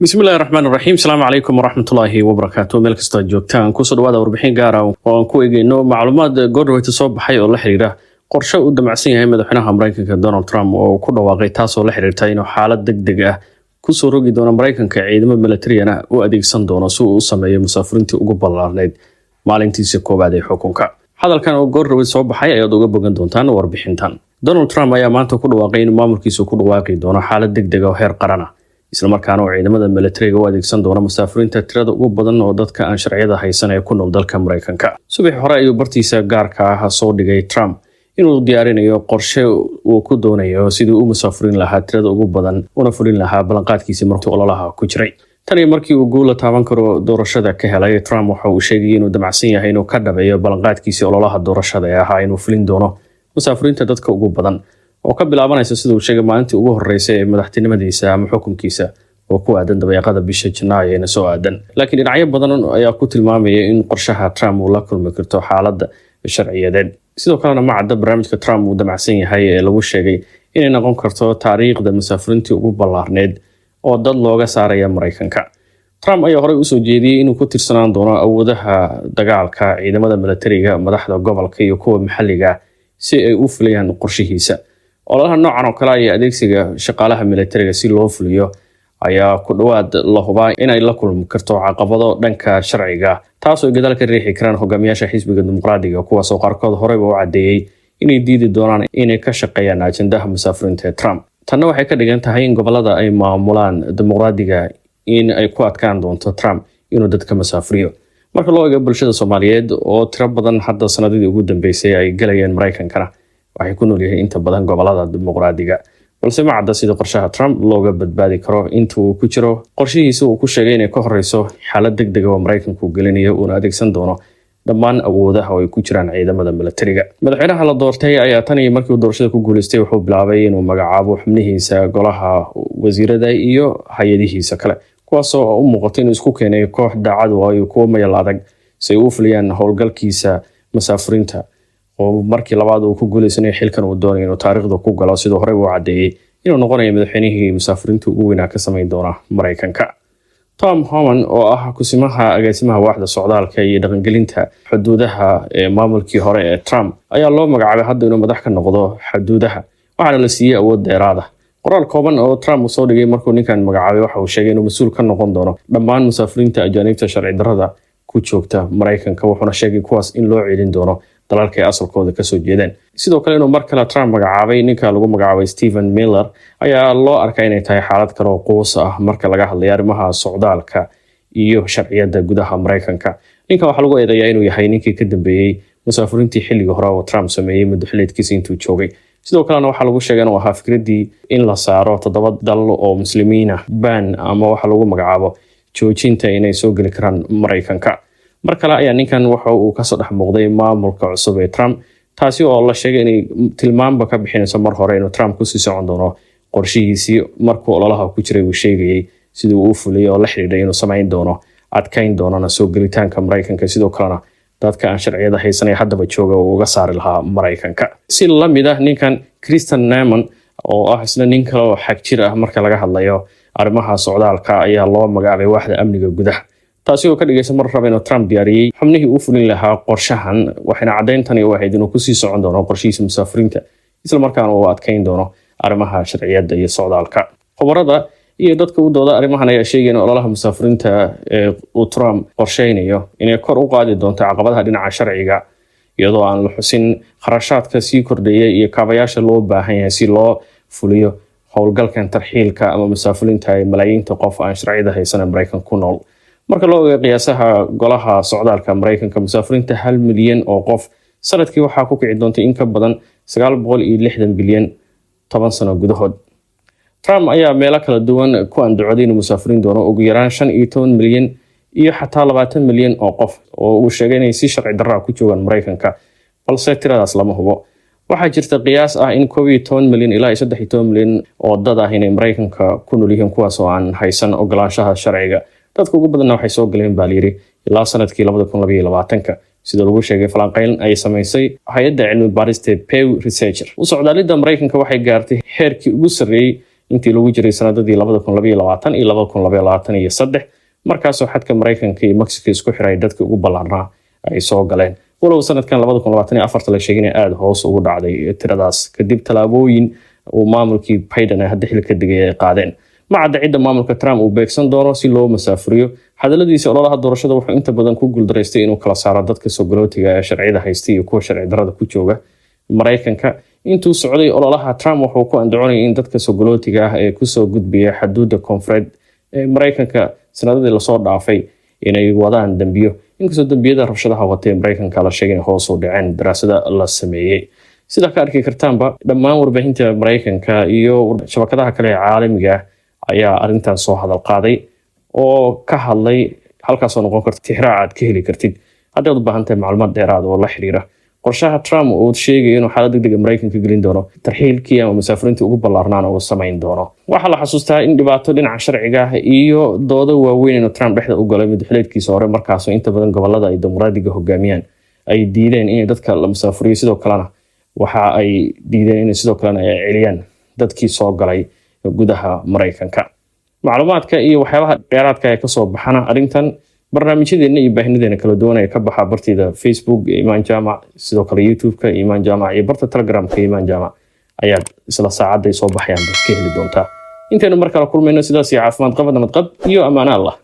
Bismillahi raxmaan raxiim. Asalaamu calaykum waraxmatullaahi wabarakaatu. Meel kastoo aad joogtaan, kusoo dhawaada warbixin gaara oo aan ku eegeyno macluumaad goordhaweyta soo baxay oo la xiriira qorshe uu damacsan yahay madaxweynaha Mareykanka Donald Trump oo uu ku dhawaaqay, taasoo la xiriirta inuu xaalad deg deg ah kusoo rogi doono Mareykanka, ciidamo milatariyana u adeegsan doono si uu u sameeyo musaafuriintii ugu ballaarneyd maalintiisa koowaad ee xukunka. Hadalkan oo goordhaweyd soo baxay ayaad uga bogan doontaan warbixintan. Donald Trump ayaa maanta ku dhawaaqay inuu maamulkiisu ku dhawaaqi doono xaalad deg deg ah oo heer qaran ah, islamarkaana uu ciidamada milatariga u adeegsan doono musaafuriinta tirada ugu badan oo dadka aan sharciyada haysan ee ku nool dalka Mareykanka. Subaxii hore ayuu bartiisa gaarka ah soo dhigay Trump inuu diyaarinayo qorshe uu ku doonayo sidii u musaafurin lahaa tirada ugu badan, una fulin lahaa ballanqaadkiisii markii ololaha ku jiray. Tan iyo markii uu guul la taaban karo doorashada ka helay, Trump waxa uu sheegayay inuu damacsan yahay inuu ka dhabeeyo ballanqaadkiisii ololaha doorashada ee ahaa inuu fulin doono musaafuriinta dadka ugu badan, oo ka bilaabanaysa, sida uu sheegay, maalintii ugu horreysay ee madaxtinimadiisa ama xukunkiisa oo ku aadan dabayaaqada bisha Janaayo eena soo aadan. Laakiin dhinacyo badan ayaa ku tilmaamaya in qorshaha Trump uu la kulmi karto xaaladda sharciyadeed. Sidoo kalena ma cadda barnaamijka Trump uu damacsan yahay ee lagu sheegay inay noqon karto taariikhda musaafuriintii ugu ballaarneyd oo dad looga saaraya Mareykanka. Trump ayaa horey usoo jeediyey inuu ku tirsanaan doono awoodaha dagaalka, ciidamada milatariga, madaxda gobolka iyo kuwa maxalliga, si ay u fulayaan qorshihiisa. Ololaha noocan oo kale ayaa adeegsiga shaqaalaha milatariga si loo fuliyo ayaa ku dhowaad la hubaa inay la kulmi karto caqabado dhanka sharciga, taasoo ay gadaal ka riixi karaan hogaamiyaasha xisbiga Dimuqraadiga, kuwaasoo qaarkood horeyba u caddeeyey inay diidi doonaan inay ka shaqeeyaan ajandaha musaafuriinta ee Trump. Tanna waxay ka dhigan tahay in gobolada ay maamulaan Dimuqraadiga in ay ku adkaan doonto Trump inuu dadka masaafuriyo. Marka loo eego bulshada Soomaaliyeed oo tiro badan hadda sanadidii ugu dambeysay ay galayeen Mareykankana, waxay ku nool yihiin inta badan gobolada Dimuqraadiga. Balse ma cadda sida qorshaha Trump looga badbaadi karo inta uu ku jiro qorshihiisa uu ku sheegay inay ka horeyso xaalad deg dega oo Maraykanku gelinayo, uuna adeegsan doono dhammaan awoodaha oo ay ku jiraan ciidamada milatariga. Madaxweynaha la doortay ayaa tan iyo markii uu doorashada ku guuleystay wuxuu bilaabay inuu magacaabo xubnihiisa golaha wasiirada iyo hay-adihiisa kale, kuwaasoo u muuqato inuu isku keenay koox daacad u ah iyo kuwo mayal adag si ay u fuliyaan howlgalkiisa masaafuriinta, oo markii labaad uu ku guuleysanayo xilkan uu doonayo inuu taariikhda ku galo, siduu horey uu caddeeyey inuu noqonayo madaxweynihii musaafuriinta ugu weynaa ka samayn doona Maraykanka. Tom Homan, oo ah kusimaha agaasimaha waaxda socdaalka iyo dhaqangelinta xuduudaha ee maamulkii hore ee Trump, ayaa loo magacaabay hadda inuu madax ka noqdo xuduudaha, waxaana la siiyey awood dheeraada. Qoraal kooban oo Trump uu soo dhigay markuu ninkan magacaabay waxa uu sheegay inuu mas-uul ka noqon doono dhammaan musaafiriinta ajaaniibta sharci darrada ku joogta Maraykanka, wuxuuna sheegay kuwaas in loo celin doono dalalka ay asalkooda kasoo jeedeen. Sidoo kale, inuu mar kale Trump magacaabay ninka lagu magacaabay Stephen Miller ayaa loo arkaa inay tahay xaalad kale oo quus ah marka laga hadlayo arrimaha socdaalka iyo sharciyada gudaha Maraykanka. Ninkan waxaa lagu eedeeyaa inuu yahay ninkii ka dambeeyey musaafuriintii xilligii hore oo Trump sameeyey muddo xileedkiisa intuu joogay. Sidoo kalena waxaa lagu sheegay inuu ahaa fikraddii in la saaro toddoba dal oo Muslimiin ah ban ama waxa lagu magacaabo joojinta inay soo geli karaan Maraykanka. Mar kale ayaa ninkan waxa uu kasoo dhex muuqday maamulka cusub ee Trump, taasi oo la sheegay inay tilmaanba ka bixinayso mar hore inuu Trump kusii socon doono qorshihiisii markuu ololaha ku jiray uu sheegayey sidii uu u fuliyay, oo la xidhiidhay inuu samayn doono, adkayn doonana soo gelitaanka Maraykanka, sidoo kalena dadka aan sharciyada haysanaya haddaba jooga uu uga saari lahaa Maraykanka. Si lamid ah ninkan Kristi Noem, oo ah isna nin kale oo xag jir ah marka laga hadlayo arrimaha socdaalka, ayaa loo magacaabay waaxda amniga gudaha, taasi oo ka dhigaysa mar raba inuu Trump diyaariyey xubnihii uu fulin lahaa qorshahan. Waxayna cadayntani u ahayd inuu kusii socon doono qorshihiisa musaafiriinta, islamarkaana uu adkayn doono arrimaha sharciyadda iyo socdaalka. Khubarada iyo dadka u dooda arrimahan ayaa sheegaya in ololaha musaafiriinta ee uu Trump qorsheynayo inay kor u qaadi doonto caqabadaha dhinaca sharciga, iyadoo aan la xusin kharashaadka sii kordhaya iyo kaabayaasha loo baahan yahay si loo fuliyo howlgalkan tarxiilka ama musaafiriinta ay malaayiinta qof aan sharciyada haysan ee Maraykan ku nool. Marka loo eego qiyaasaha golaha socdaalka Maraykanka, musaafiriinta 1 milyan oo qof sanadkii waxaa ku kici doonta in ka badan 960 bilyan 10 sano gudahood. Trump ayaa meelo kala duwan ku andacooday inuu musaafiriin doono ugu yaraan 15 milyan iyo xataa 20 milyan oo qof oo uu sheegay inay si sharci darraa ku joogaan Maraykanka, balse tiradaas lama hubo. Waxaa jirta qiyaas ah in 11 milyan ilaa iyo 13 milyan oo dad ah inay Maraykanka ku nool yihiin, kuwaas oo aan haysan ogolaanshaha sharciga. Dadka ugu badanna waxay soo galeen, baa layiri, ilaa sanadkii 2022-ka, sida lagu sheegay falanqeyn ay samaysay hay-adda cilmi baarista Pew Researcher. U socdaalidda Maraykanka waxay gaartay heerkii ugu sarreeyey intii lagu jiray sanadadii 2022 iyo 2023, markaasoo xadka Maraykanka iyo Mexico isku xiray dadkii ugu ballaarnaa ay soo galeen, walow sanadkan 2024 la sheegay inay aada hoos ugu dhacday tiradaas kadib tallaabooyin uu maamulkii Biden ee hadda xilka degay ay qaadeen. Ma cadda cidda maamulka Trump uu beegsan doono si loo masaafuriyo. Hadaladiisa ololaha doorashada wuxuu inta badan ku guuldaraystay inuu kala saaro dadka soo galootiga ee sharciyada haysta iyo kuwa sharci darada ku jooga Maraykanka. Intuu socday ololaha, Trump wuxuu ku andacoonayay in dadka soo galootiga ah ee kusoo gudbaya xaduudda koonfureed ee Maraykanka sanadadii lasoo dhaafay inay wadaan dembiyo, inkastoo dembiyada rabshadaha watay Maraykanka la sheegay in hoos u dhaceen daraasada la sameeyey. Sidaa ka arki kartaanba, dhammaan warbaahinta Maraykanka iyo shabakadaha kale ee caalamiga ah ayaa arrintan soo hadal qaaday oo ka hadlay, halkaasoo noqon karta tixraac aad ka heli kartid haddii aad u baahan tahay macluumaad dheeraad oo la xiriira qorshaha Trump uu sheegayo inuu xaalad degdega Maraykanka gelin doono, tarxiilkii ama musaafiriintii ugu ballaarnaana uu samayn doono. Waxaa la xasuustaa in dhibaato dhinaca sharciga ah iyo doodo waaweyn inuu Trump dhexda u galay muddaxileedkiisa hore, markaasoo inta badan gobolada ay Dimuqraadiga hogaamiyaan ay diideen inay dadka la musaafuriyo. Sidoo kalena waxa ay diideen inay sidoo kalena ay celiyaan dadkii soo galay gudaha Maraykanka. Macluumaadka iyo waxyaabaha dheeraadka ee kasoo baxana arrintan, barnaamijyadeena iyo baahinadeena kala duwan ee ka baxa bartida Facebook Imaan Jaamac, sidoo kale YouTube-ka Imaan Jaamac iyo barta Telegramka Imaan Jaamac ayaad isla saacadday soo baxayaan ka heli doontaa. Intaynu mar kale kulmayno, sidaas iyo caafimaad qaba, nabad qab iyo ammaano Allah.